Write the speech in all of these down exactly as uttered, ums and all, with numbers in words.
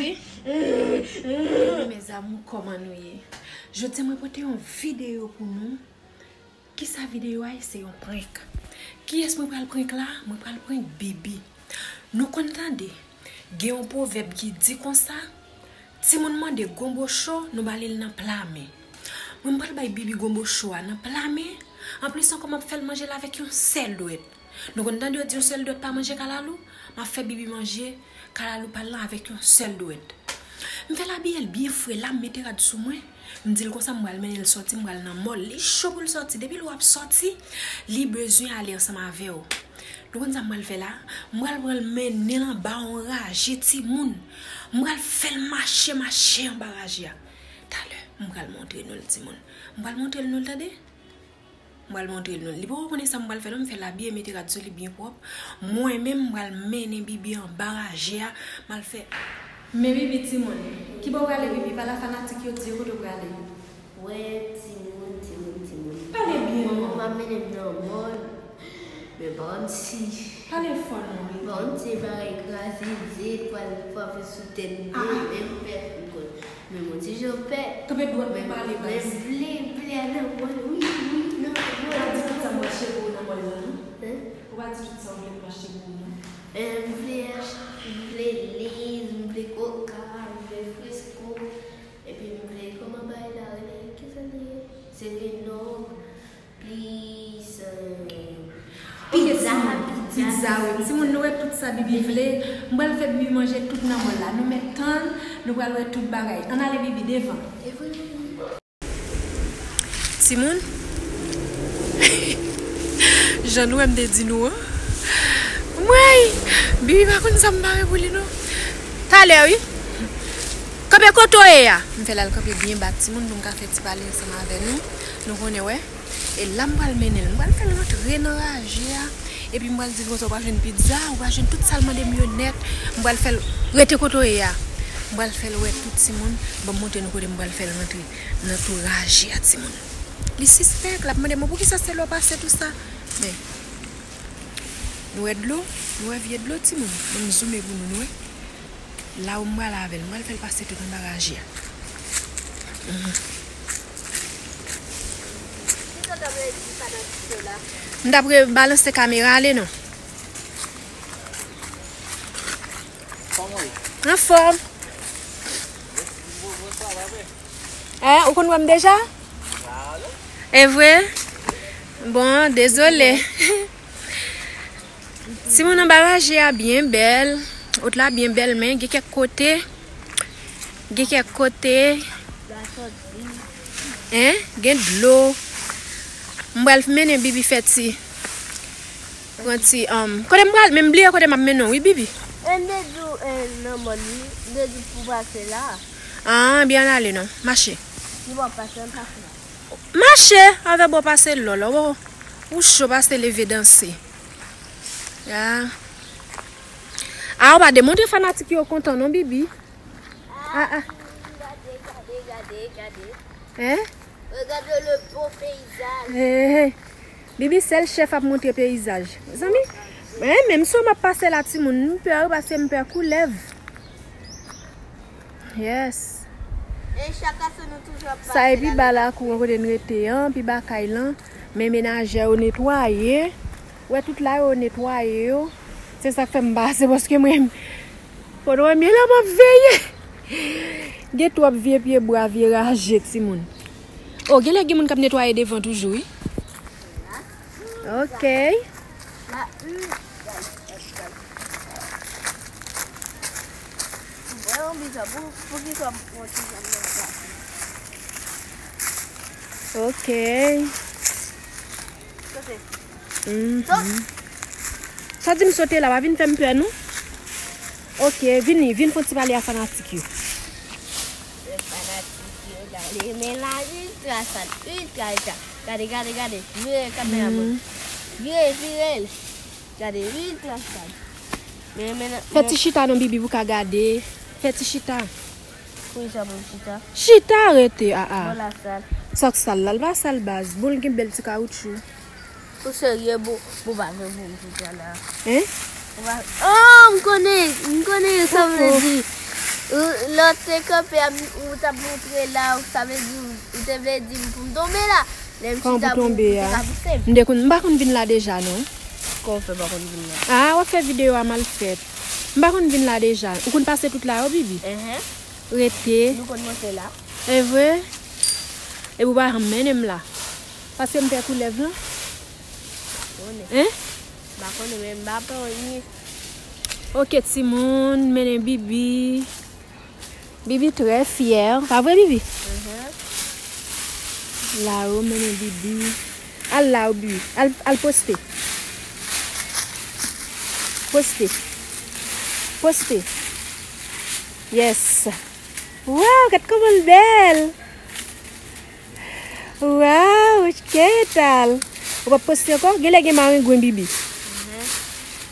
Wi, mes amours, kòman nou ye? Jodi a mwen pote yon videyo pou nou. Kisa videyo a ye? Se yon prank. Kiyès mwen pral prank la? Mwen pral prank Bibi. Nou konn tande, gen yon pwovèb ki di konsa, timoun mande gonbo cho, nou ba li l nan pla men. Mwen, m pral bay Bibi gonbo cho a nan pla men. Anplis ankò, m ap fè l manje l avèk yon sèl dwèt. Nou konn tande yo di yon sèl dwèt pa manje kalalou? M ap fè Bibi manje kalalou pa l lan avèk yon sèl dwèt. M fè l abiye l byen fre la, m mete rad sou mwen. M di l konsa m pral mennen l sòti, m pral nan mòl. Li cho pou l sòti. Depi l wè w ap sòti, li bezwen ale ansanm avè w. Nou konn sa m pral fè la? M pral pran l mennen l anba yon raje timoun. M pral fè l mache, mache anba raje a. Talè, m pral montre nou l timoun. M pral montre l nou l tande. M pral montre l nou. Li poko konnen sa m pral fè non, m fè l abiye, mete rad sou li byen pwòp. Mwen menm, m pral mennen Bibi anba raje a, m al fè. Men Bibi timoun, kibò w prale Bibi? Pale a fanatik yo, di yo kote w prale. Wè, timoun, timoun, timoun. Pale byen. Manman m ap mennen m nan mòl. Men pa yon ti. Pale fò non, Bibi. Pa yon ti bagay kraze, zye, pral frape sou tèt m. Ah, ah. Men m pè pou kont. Men bon, ti jan pè. Kanpe dwat pou pale baz. Men m vle, m vle al nan mòl, wi, wi, nan mòl. Ou pa di tout sa m pral achte pou ou nan mòl la, non? Hein? Ou pa di tout sa w vle m achte pou ou, non? Eh, m vle ach-, m vle Lay's, m vle Coca, m vle Fresco. Epi m vle, kòman bagay la rele? Kisa li ye? Seven Up. Plis, euh, pizza, pizza, pizza, wi. Timoun, nou wè tout sa Bibi vle. M pral fè Bibi manje tout nan mòl la. Nou mèt tann, nou pral wè tout bagay. Ann ale, Bibi, devan. E vre, wi. Timoun, jan nou wè m te di nou an. Mwen, Bibi pa konn sa m pare pou li, non. Talè, wi. Kanpe kote w ye a. M fè l al kanpe byen ba timoun pou m ka fè ti pale ansanm avè nou. Nou konnen, wè. E la m pral mennen l. M pral fè l rantre nan raje a. Epi m pral di l konsa, ou pral jwenn pizza, ou pral jwenn tout sa l mande m yo nèt. M pral fè l rete kote w ye a. M pral fè l wè tout timoun. Ban m montre nou kote m pral fè l rantre nan tou raje a, timoun. Li sispèk, l ap mande mwen poukisa sèl w ap pase tou sa. Men, nou wè dlo? Nou wè vye dlo, timoun? Ban m zoume pou nou, nou wè? La ou m pral avè l, m pral fè l pase tout anba raje a. Mhm. M t ap rebalanse kamera, ale non. Anfòm. Eh, ou konn wè m deja? E vre? Bon, dezole. Timoun, anba raje a byen bèl. Wòt la byen bèl, men gen kèk kote. Gen kèk kote. Hein? Gen dlo. M pral mennen Bibi fè ti. Pran ti, um, kote m pral, men m bliye kote m ap mennen w, wi, Bibi. E m te di w, eh, nan mòn, wi. M te di w pou pase la. Ah, byen ale non. Mache. Li pa pase, m pase la. Mache avè bò pase lòlò. Ou, ou cho pase leve danse. Ya. A, ou pa demontre fanatik yo kontan non, Bibi. A, a. Gade, gade, gade, gade. Hein? Regardez le beau paysage. Hey, hey. Bibi sèl chèf ap montre peyizaj. Zanmi, men menm si w m ap pase la timoun, m pè wi paske m pè koulèv. Yes. E chak ase nou toujou ap pase la. Sa e pi ba lakou an kote n rete an, pi ba kay lan. Men menajè yo netwaye. Wè tout la yo netwaye yo. Se sa k fè m pase paske mwen, pandan mwen la m ap veye. Gen twòp vye pye bwa, vye raje timoun. O, genlè gen moun k ap netwaye devan toujou, wi. Ok. Mwen yon bizè pou, pou ki sa mwen ti janm nan sa. Ok. Mhm. Sa di m sote la, pa vin fè m pè non. Ok, vini, vin fè yon ti pale a fanatik yo. Fanatik yo, gade, men la, ultra sal, ultra sal. Gade, gade, gade, vire kamera mwen. Vire, vire l. Gade, ultra sal. Men, men, fè ti chita non, Bibi, pou ka gade. Fè ti chita. Poukisa pou m chita? Chita, rete, a, a. Bon, la sal. Sa k sal la, l pa sal baz. Bon, l gen bèl ti kawoutchou. Ou serye, bon, bon, pa gen pou m chita la. Hein? Ou pa, oh, m konnen, m konnen sa vle di. Lè w te kanpe a, ou t ap montre la, sa vle di, ou te vle di m pou m tonbe la. Lè m chita pou m, ou te ka pouse m. M te konn, m pa konn vin la deja, non. Kòman w fè pa konn vin la? Ah, w ap fè videyo a mal fèt. M pa konn vin la deja. Ou konn pase tout la yo, Bibi? Enhen. Rete. Nou konn monte la. E vre? Epi w pa janm mennen m la. Paske m pè koulèv lan. Konnen. Hein? M pa konnen, men m pa pè anyen. Ok, timoun, mennen Bibi. Bibi trè fyè. Pa vre, Bibi? Mhm. La, ou mennen Bibi. Al la, ou Bibi. Al, al poste. Poste. Poste. Yes. Waw, gad kòman l bèl. Waw, kèt al. Ou p ap poste ankò? Genlè gen marengwen, Bibi. Mhm.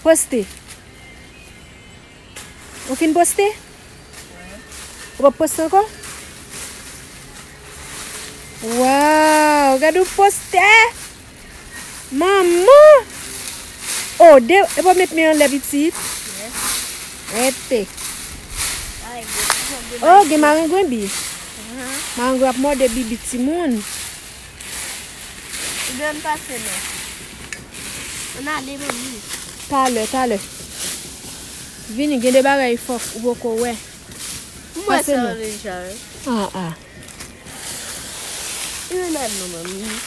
Poste. Ou fin poste? Ou p ap poste ankò? Waw, gad ou poste! Manman! Oh, de, e pa met men anlè pitit? Rete. Oh, gen marengwen, Bi. Marengwen ap mòde, Bibi, timoun. Ebyen, ann pase non. Ann ale, manmi. Talè, talè. Vini, gen de bagay fòk ou poko wè. M wè sa deja, wi. Ah, ah. Li menm non, manmi.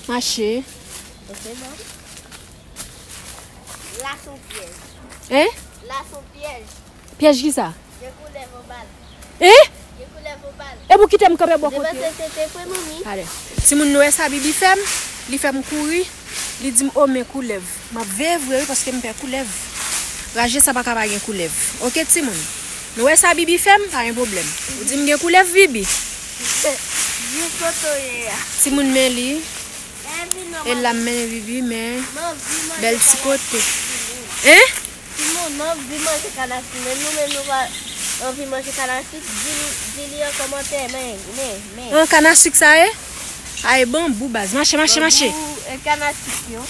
Mache. Ok, bon. La se yon pyèj. Hein? La se yon pyèj. Pyèj ki sa? Gen koulèv anba l. Hein? Gen koulèv anba l. E pou kite m kanpe bò kote. Depanse tete fwe, manmi. Talè. Timoun, nou wè sa Bibi fè m? Li fè m kouri. Li di m, "O, men koulèv." M ap veye vre, wi, paske m pè koulèv. Raje sa pa ka pa gen koulèv. Ok, timoun? Nou wè sa Bibi fè m? Pa gen pwoblèm. Ou di m gen koulèv, Bibi? Di kote w ye a. Timoun, men li. E la m mennen Bibi, men bèl ti kote. Hein? Timoun, m anvi manje kanasik, men nou menm nou pa anvi manje kanasik, di li, di li an kòmantè, men, men, men. An kanasik sa ye? A e banbou baz. Mache, mache, mache. Banbou, e kanasik yo.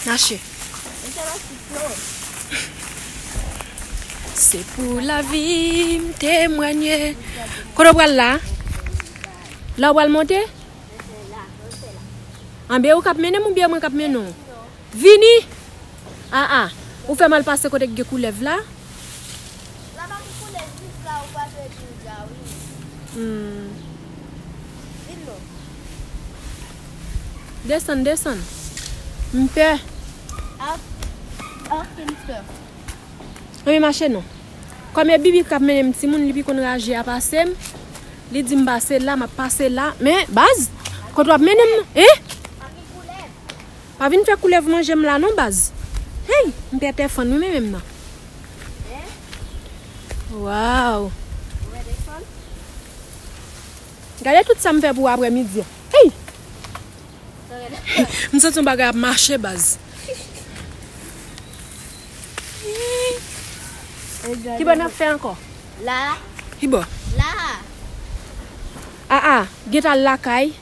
Mache. E kanasik yo. Se pou lavi m temwanye. Kote w pral la? La w pral monte? Anben ou k ap mennen m oubyen mwen k ap mennen w? Vini! Ah, ah. Ou fè m al pase kote k gen koulèv la? La pa gen koulèv jis la, ou pa dwe di l ja, wi. Hmm. Vin non. Desann, desann. M pè. Ak, ak m pè. Anben mache non. Kòm e Bibi k ap mennen m timoun, li pi konn raje a pase m. Li di m pase la, m ap pase la. Men, baz, kote w ap mennen m? Hein? Pa vin fè koulèv manje m la non, baz. Hey, m pè tèfòn wi, men menm nan. Waw. Gade tout sa m fè pou aprè midi an. Hey! M santi yon bagay ap mache, baz. Ki bò n ap fè ankò? La. Ki bò? La. Ah, ah, gentan al lakay.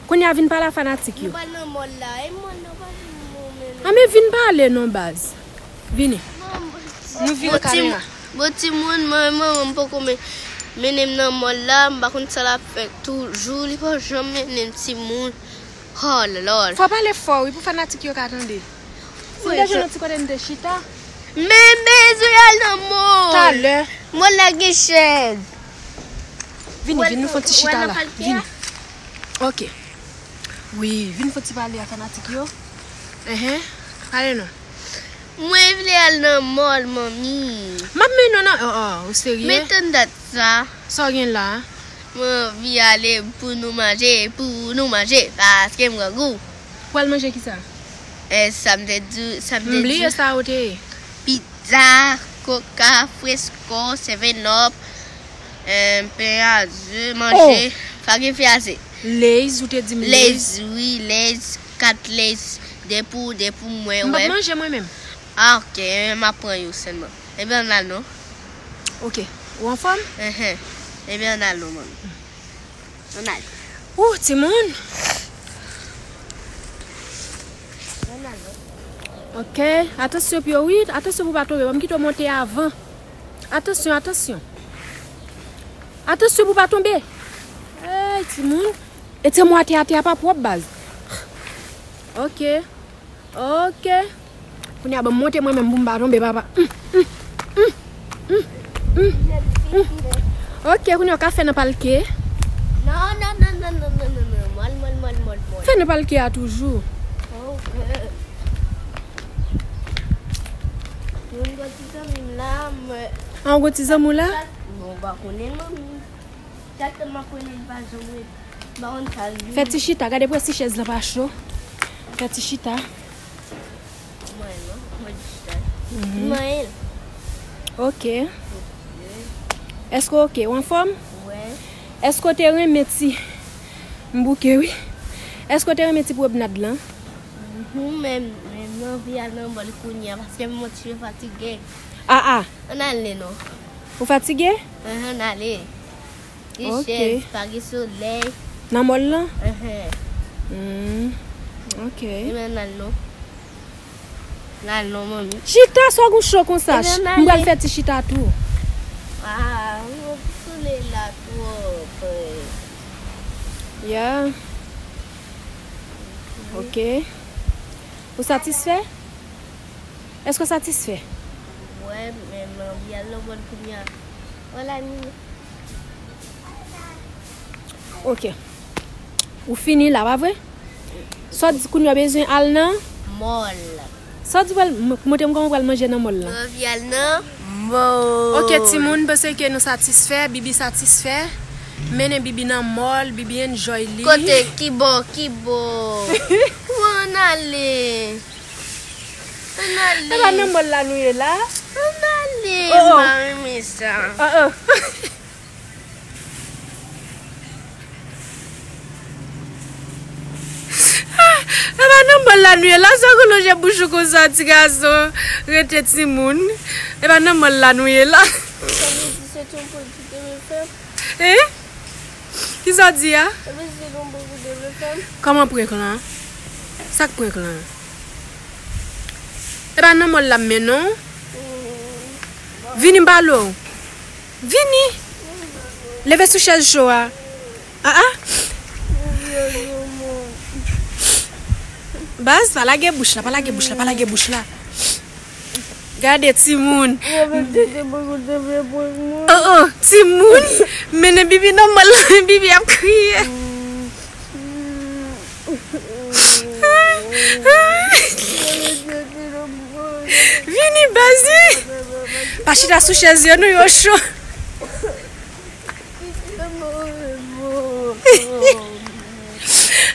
Kounye a vin pale a fanatik yo. Nou pral nan mòl la. E mòl nan pa vin bon, men. Anben vin pale non, baz. Vini. Nou vire kamera. Bon, timoun, mwen, mwen, mwen poko men, mennen m nan mòl la, m pa konn sa l ap fè. Toujou, li pa janm mennen m timoun. Oh, lòl. Fò pale fò, wi, pou fanatik yo ka tande. Si m te jwenn yon ti kote m te chita. Men, men, bezwen al nan mòl. Talè. Mòl la gen chèz. Vini, vini, nou fè yon ti chita la. Vini. Ok. Wi, vin fè ti pale a fanatik yo. Enhen, pale non. Mwen vle al nan mòl, manmi. M ap mennen w nan, oh, oh, ou serye? Men tann dat sa. Sa w gen la? Mwen anvi ale pou nou manje, pou nou manje, paske m grangou. Pral manje kisa? E sa m te di, sa m te di. M bliye sa ou te ye. Pizza, coca, fresco, seven up, eh, pen a ze, manje. Oh. Pa gen fen a ze. Lay's, ou te di m Lay's. Lay's, wi, Lay's, kat Lay's, de pou, de pou mwen, m p ap manje mwen menm. Ah, ok, m ap pran yo sèlman. Ebyen, ann al non. Ok. Ou anfòm? Enhen. Ebyen, ann al non, manmi. Ann al. Ou, timoun. Ann al non. Ok. Atansyon pye w, wi. Atansyon pou w pa tonbe. Ban m kite w monte avan. Atansyon, atansyon. Atansyon pou w pa tonbe. Ey, timoun. E timoun atè, atè a pa pwòp, baz. Ok. Ok. Kounye a ban m monte mwen menm pou m pa tonbe, papa. Mm, mm, mm, mm, mm, mm. Ok, kounye a w ka fè nan palke. Non, non, non, non, non, non, non, non. Mòl, mòl, mòl, mòl, mòl. Fè nan palke a toujou. Ok. Yon gwo ti zanmi m la, mwen. An, yon gwo ti zanmi w la? Bon, w pa konnen l, manmi. Chak tan m ap rele l pa janm ret. M pa konn sa l vin. Fè ti chita, gade pou wè si chèz lan pa cho. Fè ti chita. Mwen non, mwen chita. Mhm. Mwen el. Ok. Ok. Èske w ok? Ou anfòm? Wè. Èske w te renmen ti, m bouke wi. Èske w te renmen ti pwomnad lan? Mhm, men, men m anvi al nan mòl kounye a, paske m on ti pe fatige. Ah, ah. Ann ale non. Ou fatige? Enhen, ann ale. Gen chèz, pa gen solèy. Nan mòl lan? Enhen. Hmm, ok. Ebyen, ann al non. Ann al non, manmi. Chita, sa w gon cho konsa? Ebyen, ann ale. M pral fè ti chita tou. Ah, non, ti solèy la twòp. Yeah. Ok. Ou satisfè? Èske w satisfè? Wè, men m anvi al nan mòl kounye a. Wè la, Nini. Ok. Ou fini la, pa vre? Sa w di kounye a w bezwen al nan? Mòl. Sa w di pral m-, montre m kòman w pral manje nan mòl lan. M anvi al nan mòl. Ok, timoun, m panse ke nou satisfè, Bibi satisfè. Mennen Bibi nan mòl, Bibi enjoy li. Kote? Kibò? Kibò? Pou ann ale. Ann ale. E pa nan mòl la nou ye la? Ann ale, oh, oh. M pa renmen sa. Oh, oh. Ah, e pa nan mòl la nou ye la, sa w lonje bouch ou konsa, ti gason, rete timoun. E pa nan mòl la nou ye la. Sa vle di se Trump ki te vle fè m? Hein? Kisa w di a? Sa vle di se Trump ki te vle fè m? Kòman prank lan? Sa k prank lan? E pa nan mòl la m mennen w. Vini m pale w. Vini. Leve sou chèz cho a. Ah, ah. Baz, pa lage bouch la, pa lage bouch la, pa lage bouch la. Gade timoun. Oh, oh, timoun. Mennen Bibi nan mòl la, Bibi ap kriye. Vini, baz, vini. Pa chita sou chèz yo, non, yo cho.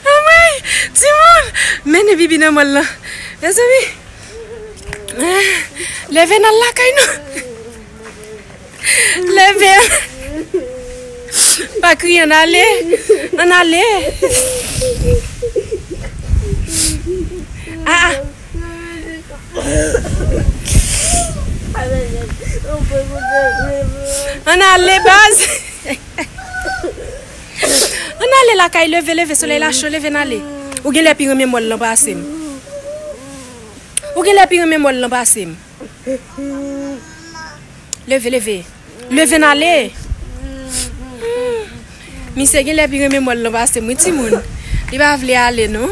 Anmwey, timoun, mennen Bibi nan mòl lan. Mezanmi, leve n al lakay nou. Leve. Pa kriye, ann ale. Ann ale. Ah, ah. Ann ale, baz. Ann ale lakay, leve, leve, solèy la cho, leve n ale. Ou genlè pi renmen mòl lan pase m. Ou genlè pi renmen mòl lan pase m. Leve, leve. Leve n ale. Misye genlè pi renmen mòl lan pase m, wi, timoun. Li pa vle ale, non.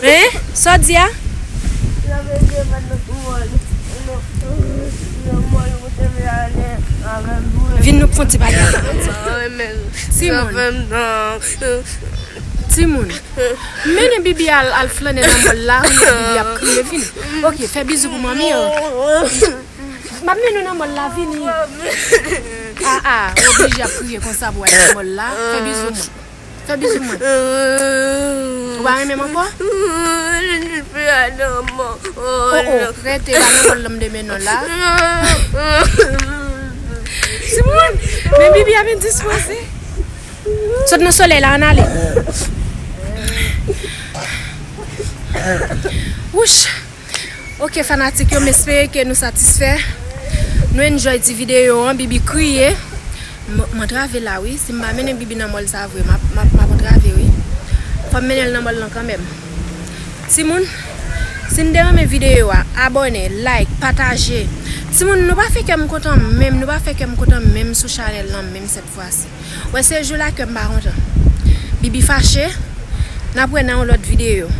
Hein? Sa w di a? Vin nou fon ti pale. Timoun. Timoun, mennen Bibi al, al flannen nan mòl la, Bibi ap kriye, vini. Ok, fè bizou pou manmi yo. M ap mennen w nan mòl la, vini. Ah, ah, ou oblije ap kriye konsa pou al nan mòl la. Fè bizou mwen. Fè bizou mwen. Ou pa renmen m ankò? Oh, oh, rete la nan mòl la m te mennen w la. Timoun, men Bibi ap endispoze. Sot nan solèy la, ann ale. Wouch. Ok, fanatik yo, m espere ke nou satisfè. Nou enjoy ti videyo an, Bibi kriye. M, m antrave la, wi. Si m pa mennen Bibi nan mòl sa vre, m ap, m ap, m ap antrave, wi. Fò m mennen l nan mòl lan kanmenm. Timoun, si n te renmen videyo a, abòne, like, pataje. Timoun, nou pa fè kè m kontan menm, nou pa fè kè m kontan menm sou chanèl lan menm sèt fwa si. Wè, se jou la kè m pa kontan. Bibi fache, n ap wè nan yon lòt videyo.